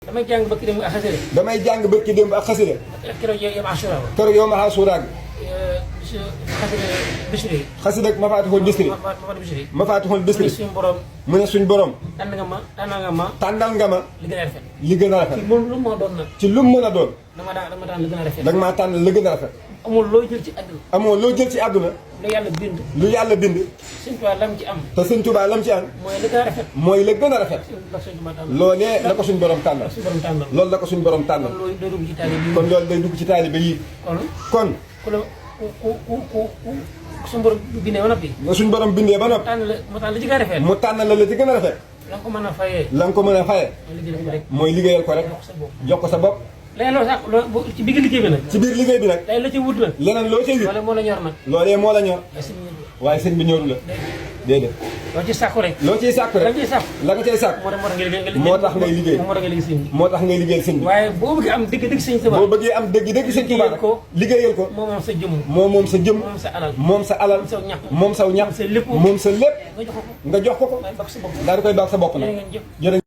damay jàng bëkk démb ak xasida. damay jàng bëkki démb ak xasida. keroog yow Ashura ba. keroog yow ma Ashura gi. xasida Bichri. xasida Mafatihul Bichri. Mafatihul Bichri. suñu borom. mu ne suñ borom. tànnal nga ma. tànnal nga ma. li gën a rafet. li gën a rafet. ci lu mu doon nag. ci lu mu mën a doon. dama tànn li gën a rafet. danga maa tànn la gën a rafet. amul loo jël ci àdduna. amoo loo jël ci àdduna. lu yàlla bind. lu yàlla bind. Sëñ Tuubaa lam ci am. te Sëñ Tuubaa lam ci am. mooy li gën a rafet. mooy la gën a rafet. loolee la ko suñ borom tànnal. loolu la ko suñ borom tànnal. kon loolu day dugg ci taalibe yi. kon loolu day dugg ci taalibe yi. kon. ku la ku suñu borom bindee ba noppi. suñ borom bindee ba noppi. mu tànn la ci gën a rafet. mu tànnal la ci gën a rafet. la nga ko mën a fayee. la nga ko mën a fayee. mooy liggéeyal ko rek. jox ko sa bopp. léegi loolu sax ci biir liggéey bi nag. ci biir liggéey bi nag. léegi la ci wut nag. leneen loo cay wut. loolee moo la ñor nag. loolee moo la ñor. waaye sëñ bi ñoru la. déedéet. loo ciy sàkku rek. loo ciy sàkku rek. la nga cay sàkku. moo tax ngay liggéey. moo tax ngay liggéeyal sëñ bi. waaye boo bëggee am dëgg-dëgg sëñ Tuubaa. boo bëggee am dëgg-dëgg sëñ Tuubaa ko liggéeyal ko. moom moom sa jëmm. moom sa jëmm. moom sa alal. moom sa alal. moom saw ñax. moom sa lépp. nga jox ko ko. daal di koy baax sa bopp nag.